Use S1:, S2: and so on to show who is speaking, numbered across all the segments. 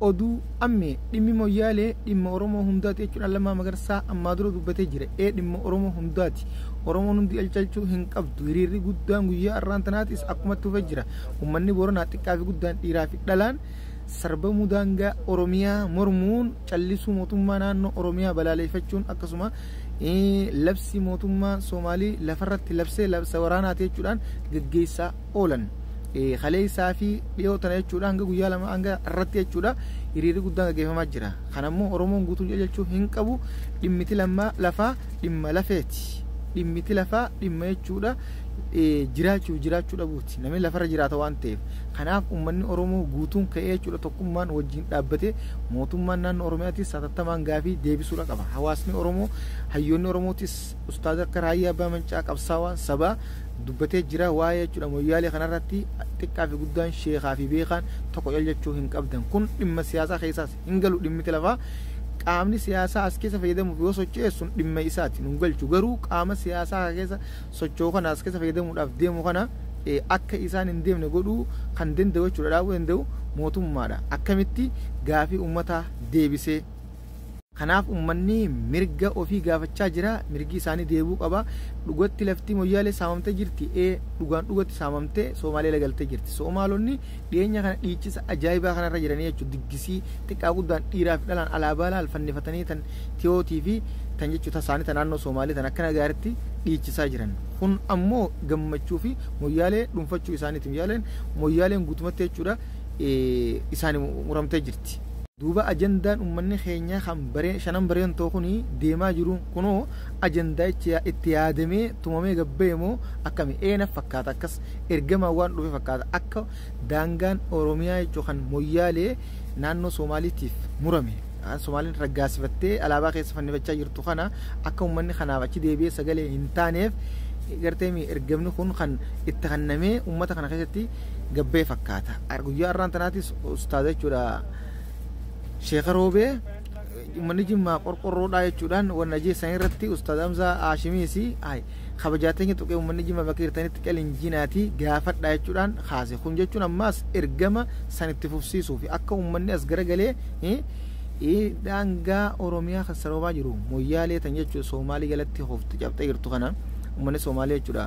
S1: Oduu ammee dhimmi Moyyaalee dhimma Oromoo hundaati jechuudhaan Lammaa Magarsaa ammaa dura dubbatee jira. Ee dhimma Oromoo hundaati. Oromoon hundi calcalchuu hin qabdu. Hiriirri guddaan guyyaa har'aan tanaatis akkumatti fufee jira. Uummanni Booranaa xiqqaa fi guddaan dhiiraa fi dhalaan sarbamuu daangaa Oromiyaa mormuun callisuu mootummaa naannoo Oromiyaa balaaleffachuun akkasuma labsii mootummaa Soomaalii lafarratti labsee labsa waraanaati jechuudhaan gaggeessaa oolan. Kaleessaa fi dhiyoo tana jechuudha hanga guyyaa lama hanga irratti jechuudha hiriirri guddaan gaggeeffamaa jira. Kanammoo Oromoon guutuun jechuu hin qabu. Dhimmiti lafaa dhimma lafeeti. Dhimmiti lafaa dhimma jechuudha jiraachuu jiraachuu dhabuuti. Namni lafarra jiraata waan ta'eef. Kanaaf uummanni Oromoo guutuun ka'ee jechuudha tokkummaan wajjin dhaabbatee mootummaan naannoo Oromiyaatis hatattamaan gaafii deebisuudha qaba. Hawaasni Oromoo hayyoonni Oromootis ustaaza akka Raayyaa Abbaa Mancaa qabsaawaa sabaa dubbatee jira waa'ee jechuudha Moyyaalee kanarratti xiqqaa fi guddaan sheekaa fi beekaan tokko jechuu hin qabdan. Kun dhimma siyaasaa keessaas hin galu dhimmiti lafaa. Qaamni siyaasaa as keessa fayyadamuuf yoo socho'e sun dhimma isaati nun galchu. Garuu qaama siyaasaa keessa socho'u kana as keessa fayyadamuudhaaf deemu kana akka isaan hin deemne godhuu kan danda'u jechuudha dhaabuu danda'u mootummaadha. Akkamitti gaafii uummataa deebisee. Kanaaf uummanni mirga ofii gaafachaa jira. Mirgi isaanii deebi'uu qaba. Dhugatti lafti Moyyaalee saamamtee jirti. Dhugaan dhugatti saamamtee Soomaalee lagaltee jirti. Soomaalonni dhiyeenya kana dhiichisa ajaa'ibaa kanarra jiranii jechuudha. Diggisii xiqqaa guddaan dhiiraa fi dhalaan alaabaa laal fannifatanii tan tiyootii fi tan jechuudha isaanii tan naannoo Soomaalee tan akkana gaariitti dhiichisaa jiran. Kun ammoo gammachuu fi Moyyaalee dhuunfachuu isaaniiti. Moyyaaleen guutumatti jechuudha isaanii muramtee jirti. Duuba ajandaan uummanni keenya kan baree shanan bareentoo kuni deemaa jiru kunoo ajandaa itti yaadamee tumamee gabbee moo akkami eena fakkaata akkas ergamaa waan dhufe fakkaata akka daangaan Oromiyaa jechuun kan Moyyaalee naannoo Soomaaliitiif murame. Somaaliin raggaasifattee alaabaa keessa fannifachaa jirtu kana akka uummanni kanaaf achi deebi'ee sagalee hin taaneef gartee ergamni kun kan itti kennamee uummata kana keessatti gabbee fakkaata. Guyyaa har'aan tanaatis ustaaza jechuudha. Sheekha Roobee uummanni Jimmaa qorqorroodhaa jechuudhaan wanna jeessan irratti ustaaz Hamzaa Haashimiis kabajaateen tuqee uummanni Jimmaa bakka jirtanitti qalinjinaati gaafadhaa jechuudhaan kaase. Kun jechuun ammaas ergama san itti fufsiisuu fi akka uummanni as garagalee daangaa Oromiyaa kan saroomaa jiru Moyyaalee tan jechuudha Soomaalii jalatti hofti cabxee jirtu kana uummanni Soomaalee jechuudha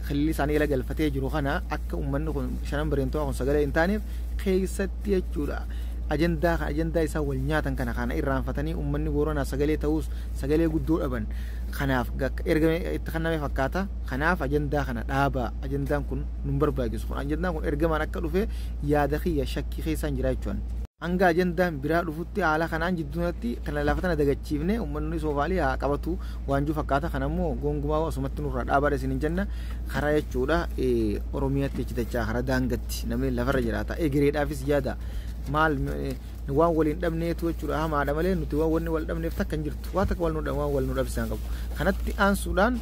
S1: xilli isaanii jala galfatee jiru kana akka uummanni kun shanan bareentoo kun sagalee hin taaneef keessatti jechuudha. Ajandaa isaa wal nyaatan kana kana irraanfatanii uummanni Booranaa sagalee ta'us sagalee guddoo dhaban. Kanaaf ergame itti kenname fakkaata. Kanaaf ajandaa kana dhaabaa. Ajandaan kun nun barbaachisu. Ajandaan kun ergamaan akka dhufe yaada kiyya shakkii keessaan jira jechuudha. Hanga ajandaan biraa dhufutti haala kanaan jidduutti kana lafa tana dagachiifne uummanni Soomaalii haa qabatu waan jiru fakkaata. Kanammoo gongumaa asumatti nurraa dhaabaadha isin hin jenna. Karaa jechuudha Oromiyaatti jechitachaa karaa daangatti namni lafarra jiraata. Egereedhaafis yaada. Maal waan waliin dhabneetu jechuudha hamaadha malee nuti waan wanni wal dhabneef takka hin jirtu. Waa takka waan wal nu dhabsisan qabu. Kanatti aansuudhaan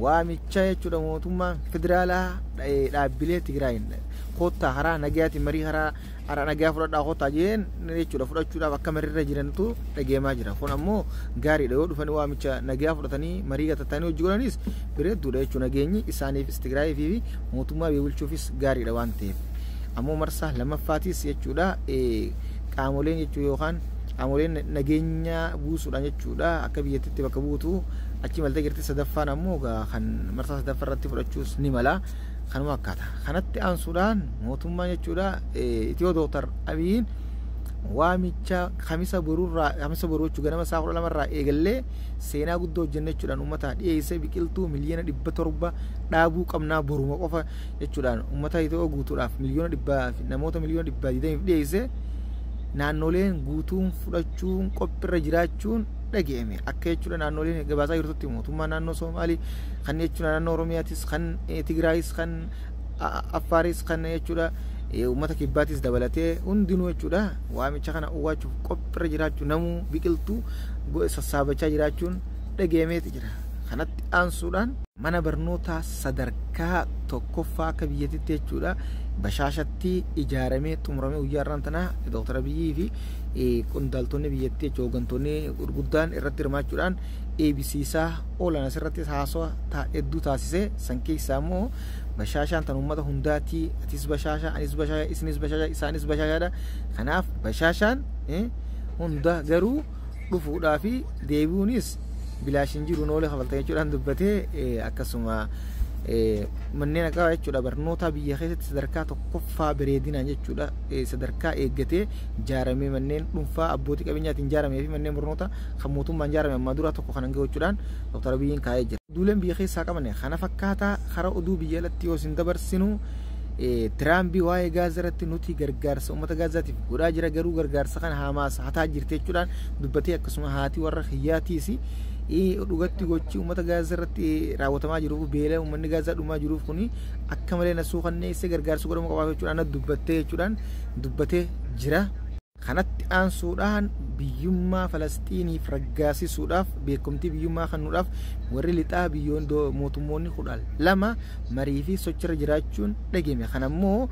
S1: waamicha jechuudha mootummaan federaalaa dhaabbilee Tigraayin kottaa karaa nagayaatiin marii karaa nagayaa fudhadhaa kottaa jeen jechuudha fudhachuudhaaf akka mariirra jirantu dhageemaa jira. Kun ammoo gaariidha yoo dhufanii waamicha nagayaa fudhatanii marii gatatanii hojii godhanis bareedduudha jechuudha nageenyi isaaniifis Tigraayii fi mootummaa biyya bulchuufis gaariidha waan ta'eef. Ammoo marsaa lammaffaatis jechuudha qaamoleen jechuu yookaan qaamoleen nageenya buusuudhaan jechuudha akka biyyattiitti bakka buutu achi maltee jirti. Sadaffaan ammoo kan marsaa sadaffaa irratti fudhachuus ni mala. Kanuma akkaata. Kanatti aansuudhaan mootummaan jechuudha Itiyoo Dooktar Abiyyiin waamicha kamisa boruurraa kamisa boruu jechuu ganama sa'a 12 irraa eegallee seenaa guddoo hojjenne jechuudhaan uummata dhiyeessee biqiltuu miliyoona 700 dhaabuu qabnaa boruma qofa jechuudhaan uummata Itiyoo guutuudhaaf miliyoona 100 namoota miliyoona 120 dhiyeessee naannoleen guutuun fudhachuun qophiirra jiraachuun dhageeme. Akka jechuudha naannoleen gabaasaa jirtutti mootummaa naannoo Soomaalii kan jechuudha naannoo Oromiyaatis kan Tigraayis kan Affaaris kan jechuudha uummata kibbaatis dabalatee hundinuu jechuudha waamicha kana uwwaachuuf qophiirra jiraachuu namuu biqiltuu sassaabachaa jiraachuun dhageemeeti jira. Kanatti aansuudhaan mana barnootaa sadarkaa tokkoffaa akka biyyattiitti jechuudha bashaashatti ijaaramee xumuramee guyyaa har'aan tanaa Dooktar Abiyyii fi qondaaltonni biyyattii jechuudha hooggantoonni gurguddaan irratti hirmaachuudhaan eebisiisaa oolan. Asirrattis haasawaa hedduu taasisee san keessaa immoo Bashaashaan tan uummata hundaatii. Atis bashaashaa, anis bashaashaa, isinis bashaashaa, isaanis bashaashaadha. Kanaaf bashaashaan hunda garuu dhufuudhaa fi deebi'uunis bilaash hin jiru, noolee kafaltan jechuudhaan dubbatee. Akkasuma manneen akka jechuudha barnoota biyya keessatti sadarkaa tokkoffaa bareedinaan jechuudha sadarkaa eeggatee ijaaramee, manneen dhuunfaa abbootii qabeenyaatiin ijaaramee fi manneen barnoota kan mootummaan ijaarame ammaa dura tokko kan hanga jechuudhaan Dr. Abiyyiin kaa'ee jira. Oduuleen biyya keessaa qaban kana fakkaataa. Karaa oduu biyya alatti yoo isin dabarsinu, Tiraambii waa'ee Gaazaa irratti nuti gargaarsa uummata Gaazaatiif godhaa jira, garuu gargaarsa kana Hamaas hataa jirti jechuudhaan dubbatee. Akkasuma haati warra kiyyaatiis dhugatti gochi uummata Gaazaa irratti raawwatamaa jiruuf, beela uummanni Gaazaa dhumaa jiruuf kuni akka malee na suukanneessee, gargaarsa godhamuu qabaaf jechuudhaan dubbattee jechuudhaan dubbatee jira. Kanatti aansuudhaan biyyummaa Falasxiiniif raggaasisuudhaaf, beekumtii biyyummaa kennuudhaaf warri lixaa biyyoon mootummoonni 12 marii fi sochirra jiraachuun dhageme. Kana immoo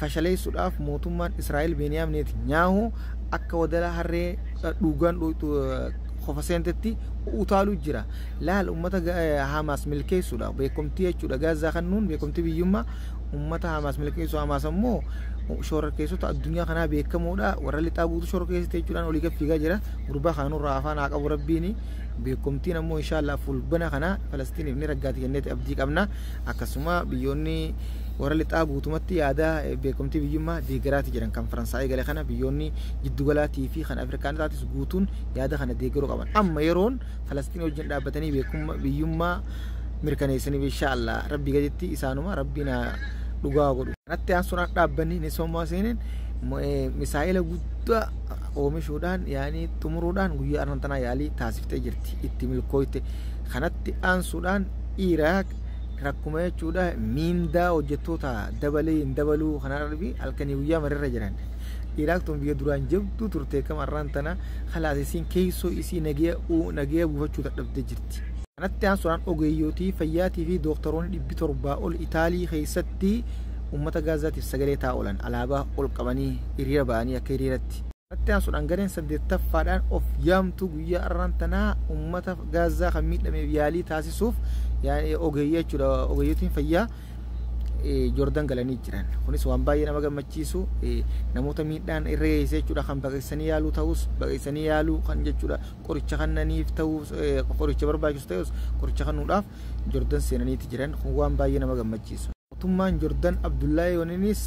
S1: fashaleessuudhaaf mootummaan Israa'el Beniyaam Netanyahu akka wadala harree dhugaan qofa seentetti utaaluu jira. Laal, uummata Hamaas milkeessuudhaaf beekumtii jechuudha Gaazaa kennuun, beekumtii biyyummaa uummata Hamaas milkeessu. Hamaas ammoo shororkeessota addunyaa kanaa beekamoodha. Warra lixaa guutuu shororkeessite jechuudhaan olii gad fiigaa jira. Gurbaa kanarraa afaan haa qabu rabbiini. Beekumtiin ammoo inshaallah fulbana kana Falastiiniif ni raggaati jenneeti abdii qabna. Akkasuma biyyoonni warra lixaa guutumatti yaada beekumtii biyyummaa deeggaraati jiran. Kan Faransaayii gale kana biyyoonni jiddugalaatii fi kan Afrikaanotaatis guutuun yaada kana deeggaruu qaban. Amma yeroon Falastiin wajjin dhaabbatanii beekummaa biyyummaa mirkaneessaniif inshaallah rabbi gaditti isaanuma rabbiin dhugaa godhu. Kanatti aansuudhaan dhaabbanni Nisoomaa seeneen misaa'ila guddaa oomishuudhaan yaanii xumuruudhaan guyyaa arfantanaa yaalii taasiftee jirti, itti milkooyte. Kanatti aansuudhaan Iraaq rakkuma jechuudha miindaa hojjettoota dabalee hin dabaluu kana fi halkanii guyyaa marirra jiran. Iraaq tun biyya duraan jabduu turte kam arraan tana khalaas isiin keessoo isii nagaya buufachuu dadhabdee jirti. Kanatti aansuudhaan ogeeyyotii fayyaatii fi dooktaroonni 700 ol Itaalii keessatti uummata Gaazaatiif sagalee taa'aa oolan, alaabaa ol qabanii hiriira ba'anii akka hiriiratti. Kanatti aansuudhaan gareen saddeettaffaadhaan of yaamtu guyyaa arraan tanaa uummata Gaazaa kan miidhameef yaalii taasisuuf ogeeyyii jechuudha ogeeyyotiin fayyaa Joordan galanii jiran. Kunis waan baay'ee nama gammachiisu. Namoota miidhaan irra geesse jechuudha kan baqaqsanii yaaluu ta'us, baqaqsanii yaaluu kan jechuudha qoricha kannaniif ta'us, qoricha barbaachisu ta'us qoricha kennuudhaaf Joordan seenaniiti jiran. Kun waan baay'ee nama gammachiisu. Mootummaan Joordan Abdullahi Yoninis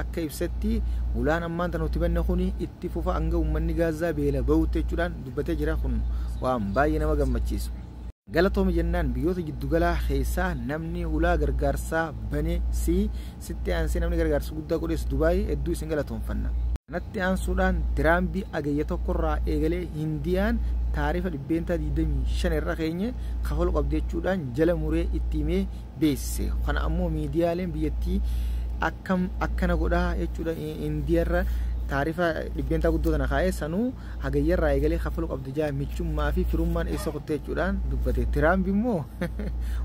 S1: akka ibsetti ulaan ammaan tan nuti banne kuni itti fufa hanga uummanni Gaazaa beela bahutti jechuudhaan dubbatee jira. Kun waan baay'ee nama gammachiisu. Galatoome jennaan biyyoota jiddugalaa keessaa namni ulaa gargaarsaa bane si sitti aansee namni gargaarsa guddaa godhes Dubaay, hedduu isin galatoonfanna. Kanatti aansuudhaan Tiraambii agayya tokkorraa eegalee Hindiyaan taarifa 25% irra keenye kafaluu qabdi jechuudhaan jala muree itti himee beeksise. Kana ammoo miidiyaaleen biyyattii akkam akkana godhaa jechuudha Hindiyarra taarifa dhibbeentaa guddoo tana kaa'ee, sanuu hagayyarraa eegalee kafaluu qabdi jaa, michummaa fi firummaan eessa kuttee jechuudhaan dubbate. Tiraamp immoo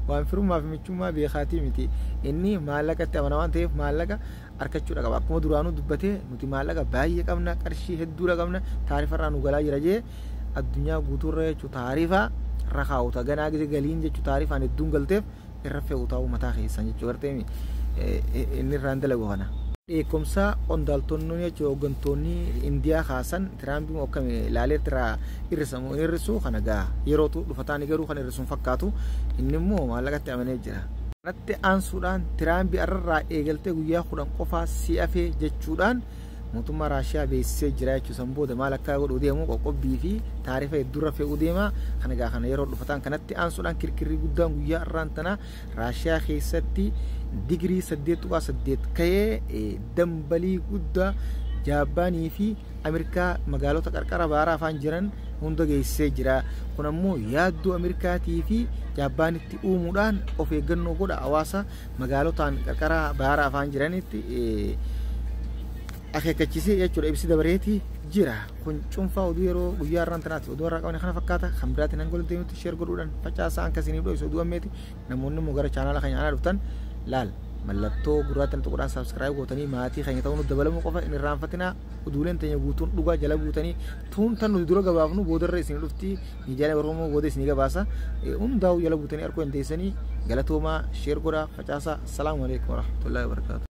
S1: waan firummaa fi michummaa beekaatii miti. Inni maallaqatti amana waan ta'eef maallaqa argachuudha qaba. Akkuma duraanuu dubbatee nuti maallaqa baay'ee qabna, qarshii hedduudha qabna, taarifarraa nu galaa jira jee addunyaa guutuurra jechuu taarifa irra kaa'uta. Ganaa gise galiin jechuu taarifaan hedduun galteef irra fe'u ta'uu mataa keessan jechuu gartee inni irraan dalagu kana. Dheekkomsa qondaaltonni jechuun hooggantoonni Indiyaa kaasan Tiraampiin akkam ilaalee irraa hir'isamu hin hir'isu kana gaa yerootu dhufataanii, garuu kan hir'isuun fakkaatu, inni immoo maallaqatti amanee jira. Kanatti aansuudhaan Tiraampi arrarraa eegaltee guyyaa 10 qofaa si hafee jechuudhaan mootummaa Raashiyaa beeksisee jira jechuudha. San booda maal akka godhu deemu, qoqqobbii fi taarifa hedduurra fe'uu deema. Kana gaa kana yeroo dhufataan. Kanatti aansuudhaan kirkirri guddaan guyyaa har'aan tana Raashiyaa keessatti digirii 8.8 ka'ee dambalii guddaa Jaappaanii fi Ameerikaa magaalota qarqara baaraa afaan jiran hunda geessisee jira. Kun ammoo yaaddoo Ameerikaatii fi Jaappaanitti uumuudhaan of eeggannoo godha hawaasa magaalotaan qarqara baaraa afaan jiranitti akeekkachiisee jechuudha ibsi dabareeti jira. Kun cuunfaa oduu yeroo guyyaa har'aan tanaati. Oduu har'aa qabne kana fakkaata. Kan biraatiin hanga walitti deemutti share godhuudhaan facaasaa, hanga isiniif dho'isu oduu ammeeti. Namoonni immoo gara chaanaala keenya aanaa dhuftan laal. Mallattoo gurraattan tuquudhaan subscribe gootanii maatii keenya ta'uu nu dabalamuu qofa hin irraanfatinaa. Oduuleen teenya guutuun dhugaa jala buutanii tuuntan nuti dura gabaafnu boodarra isin dhufti. Miidiyaalee Oromoo booda isinii gabaasa. Hundaa'uu jala buutanii arguu dandeessanii. Galatoomaa, share godhaa, facaasaa. Assalaamu alaikum warahmatullaahi wabarakaatu.